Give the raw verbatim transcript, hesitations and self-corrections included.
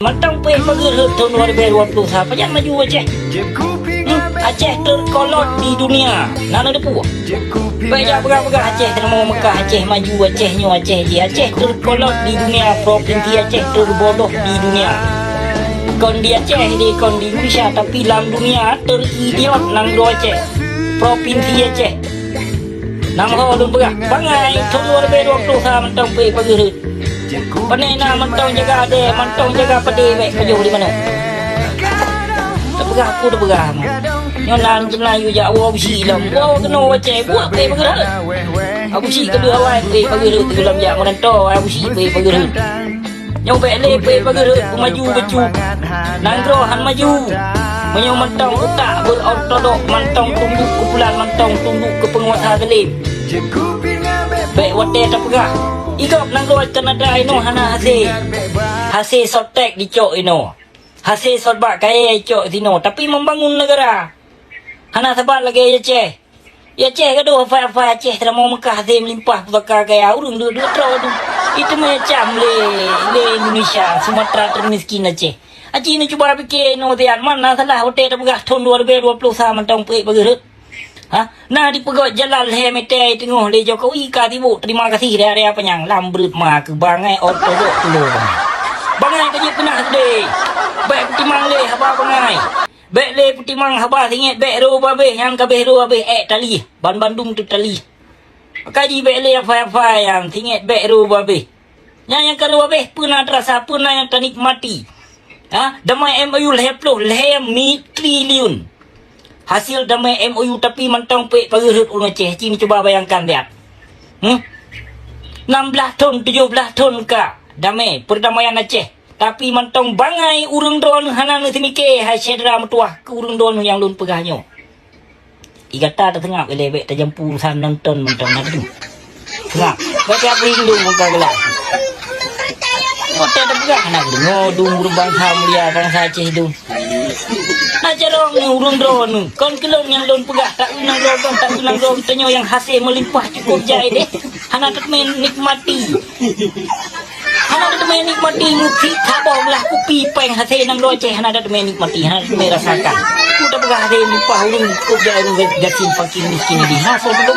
Mantong peuék pageureuet thon dua ribèe dua ploh sa, pajan maju Aceh. Hmm, Aceh terkolot di dunia. Na neuteupeue? Bèk jak peugah-peugah Aceh teurimong Mekah, Aceh maju, Aceh nyoe, Aceh jih. Aceh terkolot di dunia, provinsi Aceh terbodoh di dunia. Kon di Aceh, di, kon di Indonesia, tapi lam dunia teridiot nanggroe Aceh. Provinsi Aceh. Nam ho lôn peugah, bangai thon dua ribèe dua ploh sa mantong peuék pageureuet. Pane na mantong jaga adèe, mantong jaga padé bèk pajoh di manoe. Teupeugah aku teupeugah. Nyoe nan Melayu jak woe Abusyik lom. Woe keunoe Aceh, buet peuék pageureuet. Abusyik keudua awai peuék pageureuet, teulam jak meuranto, Abusyik peuék pageureuet. Nyoe bèk lé peuék pageureuet beumaju bacut. Nanggroe han maju. Meunyoe mantong utak beurtodok, mantong tunduk keu pulan, mantong tunduk keu peunguasa zalim. Bèk watèe tapeugah, "I gob nanggroe Kanada inoe hana hasé. Hasé sotek jicok inoe. Hasé sot bak kayèe jicok sinoe, tapi membangun negara." Hana saban lagèe Aceh. Aceh gadoh hafai-hafai Aceh teurimong Mekah hasé meulimpah pusaka kaya ureueng duek-duek troh tu. Iteumé cam lé, lé Indonesia, Sumatera termiskin Aceh. Aci neucuba piké inoe siat, mana salah watèe tapeugah thon dua ribèe dua ploh sa mantong peuék pageureuet. Ha? Na dipeugot jalan lhèe meter teungoh lé Jokowi ka sibuk terima kasih raya-raya panyang lam breuet ma keu bangai ortodok tulo. Bangai ka jeuet peunah seudeh. Bèk peutimang lé haba bangai. Bèk lé peutimang haba singét bèk ro babeh nyang ka beh ro babeh ék talih, ban bandum teutalih. Maka jih bèk lé hafai-hafai nyang singét bèk ro babeh. Nyan nyang ka ro babeh peue na teurasa, peue na nyang tanikmati. Ha, damai M O U lhèe ploh lhèe mi triliun. Hasil damai M O U tapi mantong peuék pageureuet ureueng Aceh, ci neucuba bayangkan lihat. Hmm? Nam blah thon, tujoh blah thon ka damai, perdamaian Aceh. Tapi mantong bangai ureueng droeneuh hana neuseumike hai syedara meutuwah keu ureueng droeneuh nyang lôn peugah nyoe. I gata taseungap ilèe bèk tajampu urusan nonton mantong na tu. Seungap. Bèk tajampu hindong muka gelas. Watèe tapeugah hana geudeungoe dum ureueng bansa mulia bansa Aceh dum. Na carông ni ureueng droeneuh. Kon keu lôn nyang lôn peugah, taeu nanggroe kon, taeu nanggroe geutanyoe nyang hasé meulimpah cukôp jai deh. Hana teumé nikmati. Hana teumé nikmati meusi saboh glah kupi péng hasé nanggroe Aceh, hana teumé nikmati, hana teumé rasakan. Ku tapeugah hasé meulimpah ureueng cukôp jai ureueng gasien fakir miskin di. Ha, soe tu?